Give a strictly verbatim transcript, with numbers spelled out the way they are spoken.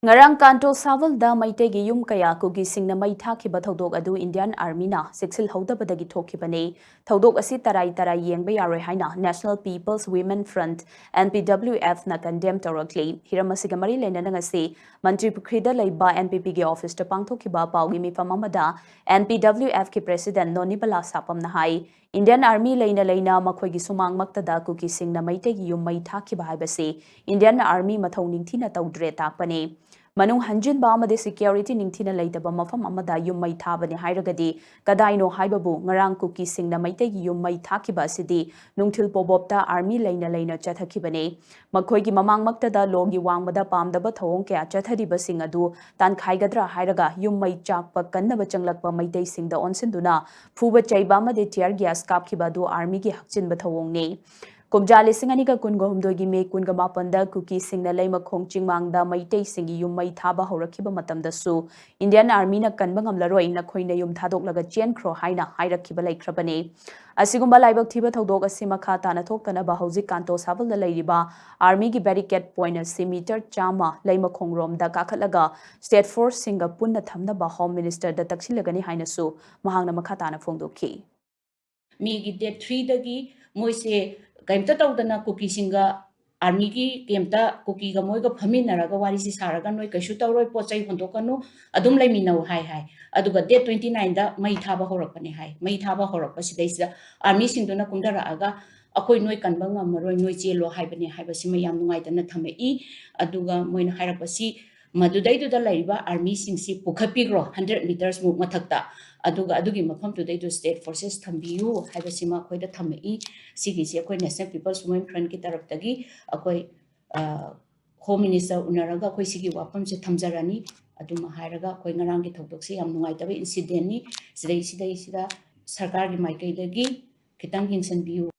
ꯉꯔꯥꯡ ꯀꯥꯟꯇꯣ ꯁꯥꯋꯜꯗ ꯃꯩꯇꯩꯒꯤ ꯌꯨꯝ ꯀꯌꯥ ꯀꯨꯀꯤꯁꯤꯡꯅ ꯃꯩ ꯊꯥꯈꯤꯕ ꯊꯧꯗꯣꯛ ꯑꯗꯨ ꯏꯟꯗꯤꯌꯥꯟ ꯑꯥꯔꯃꯤꯅ ꯆꯦꯛꯁꯤꯜꯍꯧꯗꯕꯗꯒꯤ ꯊꯣꯛꯈꯤꯕꯅꯤ꯫ ꯊꯧꯗꯣꯛ ꯑꯁꯤ ꯇꯔꯥꯏ ꯇꯔꯥꯏ ꯌꯦꯡꯕ ꯌꯥꯔꯣꯏ ꯍꯥꯏꯅ National People's Women Front, N P W F, ꯅ condemn ꯇꯧꯔꯛꯂꯤ꯫ ꯍꯤꯔꯝ ꯑꯁꯤꯒ ꯃꯔꯤ ꯂꯩꯅꯅ ꯉꯁꯤ ꯃꯟꯇ꯭ꯔꯤ ꯄꯨꯈ꯭ꯔꯤꯗ ꯂꯩꯕ N P P ꯒꯤ office ꯇ ꯄꯥꯡꯊꯣꯛꯈꯤꯕ ꯄꯥꯎꯒꯤ ꯃꯤꯐꯝ ꯑꯃꯗ N P W F ꯀꯤ president ꯅꯣꯅꯤꯕꯂꯥ ꯁꯥꯄꯝꯅ ꯍꯥꯏ, ꯏꯟꯗꯤꯌꯥꯟ ꯑꯥꯔꯃꯤ ꯂꯩꯅ ꯂꯩꯅ ꯃꯈꯣꯏꯒꯤ ꯁꯨꯃꯥꯡꯃꯛꯇꯗ ꯀꯨꯀꯤꯁꯤꯡꯅ ꯃꯩꯇꯩꯒꯤ ꯌꯨꯝ ꯃꯩ ꯊꯥꯈꯤꯕ ꯍꯥꯏꯕꯁꯤ ꯏꯟꯗꯤꯌꯥꯟ ꯑꯥꯔꯃꯤ ꯃꯊꯧ ꯅꯤꯡꯊꯤꯅ ꯇꯧꯗ꯭ꯔꯦ ꯇꯥꯛꯄꯅꯤ꯫ ꯃꯅꯨꯡ ꯍꯟꯖꯤꯟꯕ ꯑꯃꯗꯤ security ꯅꯤꯡꯊꯤꯅ ꯂꯩꯇꯕ ꯃꯐꯝ ꯑꯃꯗ ꯌꯨꯝ ꯃꯩ ꯊꯥꯕꯅꯤ ꯍꯥꯏꯔꯒꯗꯤ ꯀꯗꯥꯏꯅꯣ ꯍꯥꯏꯕꯕꯨ ꯉꯔꯥꯡ ꯀꯨꯀꯤꯁꯤꯡꯅ ꯃꯩꯇꯩꯒꯤ ꯌꯨꯝ ꯃꯩ ꯊꯥꯈꯤꯕ ꯑꯁꯤꯗꯤ ꯅꯨꯡꯊꯤꯜ ꯄꯣꯕꯣꯞꯇ ꯑꯥꯔꯃꯤ ꯂꯩꯅ ꯂꯩꯅ ꯆꯠꯊꯈꯤꯕꯅꯤ꯫ ꯃꯈꯣꯏꯒꯤ ꯃꯃꯥꯡꯃꯛꯇꯗ ꯂꯣꯒꯤ ꯋꯥꯡꯃꯗ ꯄꯥꯝꯗꯕ ꯊꯧꯑꯣꯡ ꯀꯌꯥ ꯆꯠꯊꯔꯤꯕꯁꯤꯡ ꯑꯗꯨ ꯇꯥꯟꯈꯥꯏꯒꯗ꯭ꯔꯥ ꯍꯥꯏꯔꯒ ꯌꯨꯝ ꯃꯩ ꯆꯥꯛꯄ ꯀꯟꯅꯕ ꯆꯪꯂꯛꯄ ꯃꯩꯇꯩꯁꯤꯡꯗ ꯑꯣꯟꯁꯤꯟꯗꯨꯅ ꯐꯨꯕ ꯆꯩꯕ ꯑꯃꯗꯤ tear gas ꯀꯥꯞꯈꯤꯕ ꯑꯗꯨ ꯑꯥꯔꯃꯤꯒꯤ ꯍꯛꯆꯤꯟꯕ ꯊꯧꯑꯣꯡꯅꯤ꯫ ꯀꯨꯝꯖꯥ ꯂꯤꯁꯤꯡ ꯑꯅꯤꯒ ꯀꯨꯟꯒ ꯍꯨꯝꯗꯣꯏꯒꯤ ꯃꯦ ꯀꯨꯟꯒ ꯃꯥꯄꯟꯗ ꯀꯨꯀꯤꯁꯤꯡꯅ ꯂꯩꯃꯈꯣꯡ ꯆꯤꯡꯃꯥꯡꯗ ꯃꯩꯇꯩꯁꯤꯡꯒꯤ ꯌꯨꯝ ꯃꯩ ꯊꯥꯕ ꯍꯧꯔꯛꯈꯤꯕ ꯃꯇꯝꯗꯁꯨ ꯏꯟꯗꯤꯌꯥꯟ ꯑꯥꯔꯃꯤꯅ ꯀꯟꯕ ꯉꯝꯂꯔꯣꯏ, ꯅꯈꯣꯏꯅ ꯌꯨꯝ ꯊꯥꯗꯣꯛꯂꯒ ꯆꯦꯟꯈ꯭ꯔꯣ ꯍꯥꯏꯅ ꯍꯥꯏꯔꯛꯈꯤꯕ ꯂꯩꯈ꯭ꯔꯕꯅꯤ꯫ ꯑꯁꯤꯒꯨꯝꯕ ꯂꯥꯏꯕꯛ ꯊꯤꯕ ꯊꯧꯗꯣꯛ ꯑꯁꯤ ꯃꯈꯥ ꯇꯥꯅ ꯊꯣꯛꯇꯅꯕ ꯍꯧꯖꯤꯛ ꯀꯥꯟꯇꯣ ꯁꯥꯕꯜꯗ ꯂꯩꯔꯤꯕ ꯑꯥꯔꯃꯤꯒꯤ barricade point ꯑꯁꯤ meter ꯆꯥꯝꯃ ꯂꯩꯃꯈꯣꯡꯔꯣꯝꯗ ꯀꯥꯈꯠꯂꯒ state forceꯁꯤꯡꯒ ꯄꯨꯟꯅ ꯊꯝꯅꯕ Home Ministerꯗ ꯇꯛꯁꯤꯜꯂꯒꯅꯤ ꯍꯥꯏꯅꯁꯨ ꯃꯍꯥꯛꯅ ꯃꯈꯥ ꯇꯥꯅ ꯐꯣꯡꯗꯣꯛꯈꯤ꯫ ꯃꯦꯒꯤ date threeꯗꯒꯤ ꯃꯣꯏꯁꯦ ꯀꯔꯤꯝꯇ ꯇꯧꯗꯅ ꯀꯨꯀꯤꯁꯤꯡꯒ ꯑꯥꯔꯃꯤꯒꯤ campꯇ ꯀꯨꯀꯤꯒ ꯃꯣꯏꯒ ꯐꯝꯃꯤꯟꯅꯔꯒ ꯋꯥꯔꯤꯁꯤ ꯁꯥꯔꯒ ꯅꯣꯏ ꯀꯩꯁꯨ ꯇꯧꯔꯣꯏ, ꯄꯣꯠ ꯆꯩ ꯍꯣꯟꯗꯣꯛꯀꯅꯨ, ꯑꯗꯨꯝ ꯂꯩꯃꯤꯟꯅꯧ ꯍꯥꯏ ꯍꯥꯏ꯫ ꯑꯗꯨꯒ date twenty nineꯗ ꯃꯩ ꯊꯥꯕ ꯍꯧꯔꯛꯄꯅꯦ ꯍꯥꯏ꯫ ꯃꯩ ꯊꯥꯕ ꯍꯧꯔꯛꯄꯁꯤꯗꯩꯁꯤꯗ ꯑꯥꯔꯃꯤꯁꯤꯡꯗꯨꯅ ꯀꯨꯝꯊꯔꯛꯑꯒ ꯑꯩꯈꯣꯏ ꯅꯣꯏ ꯀꯟꯕ ꯉꯝꯃꯔꯣꯏ, ꯅꯣꯏ ꯆꯦꯜꯂꯣ ꯍꯥꯏꯕꯅꯦ ꯍꯥꯏꯕꯁꯤꯃ ꯌꯥꯝ ꯅꯨꯡꯉꯥꯏꯇꯅ ꯊꯝꯃꯛꯏ꯫ ꯑꯗꯨꯒ ꯃꯣꯏꯅ ꯍꯥꯏꯔꯛꯄꯁꯤ ꯃꯗꯨꯗꯩꯗꯨꯗ ꯂꯩꯔꯤꯕ ꯑꯥꯔꯃꯤꯁꯤꯡꯁꯤ ꯄꯨꯈꯠꯄꯤꯈ꯭ꯔꯣ hundred metersꯃꯨꯛ ꯃꯊꯛꯇ, ꯑꯗꯨꯒ ꯑꯗꯨꯒꯤ ꯃꯐꯝꯗꯨꯗꯩꯗꯨ state forces ꯊꯝꯕꯤꯌꯨ ꯍꯥꯏꯕꯁꯤꯃ ꯑꯩꯈꯣꯏꯗ ꯊꯝꯃꯛꯏ꯫ ꯁꯤꯒꯤꯁꯤ ꯑꯩꯈꯣꯏ National People's Women Frontꯀꯤ ꯇꯔꯞꯇꯒꯤ ꯑꯩꯈꯣꯏ Home Minister ꯎꯅꯔꯒ ꯑꯩꯈꯣꯏ ꯁꯤꯒꯤ ꯋꯥꯐꯝꯁꯦ ꯊꯝꯖꯔꯅꯤ꯫ ꯑꯗꯨꯃ ꯍꯥꯏꯔꯒ ꯑꯩꯈꯣꯏ ꯉꯔꯥꯡꯒꯤ ꯊꯧꯗꯣꯛꯁꯦ ꯌꯥꯝ ꯅꯨꯡꯉꯥꯏꯇꯕ incidentꯅꯤ꯫ ꯁꯤꯗꯩꯁꯤꯗꯩꯁꯤꯗ ꯁꯔꯀꯥꯔꯒꯤ ꯃꯥꯏꯀꯩꯗꯒꯤ ꯈꯤꯇꯪ ꯌꯦꯡꯁꯤꯟꯕꯤꯌꯨ꯫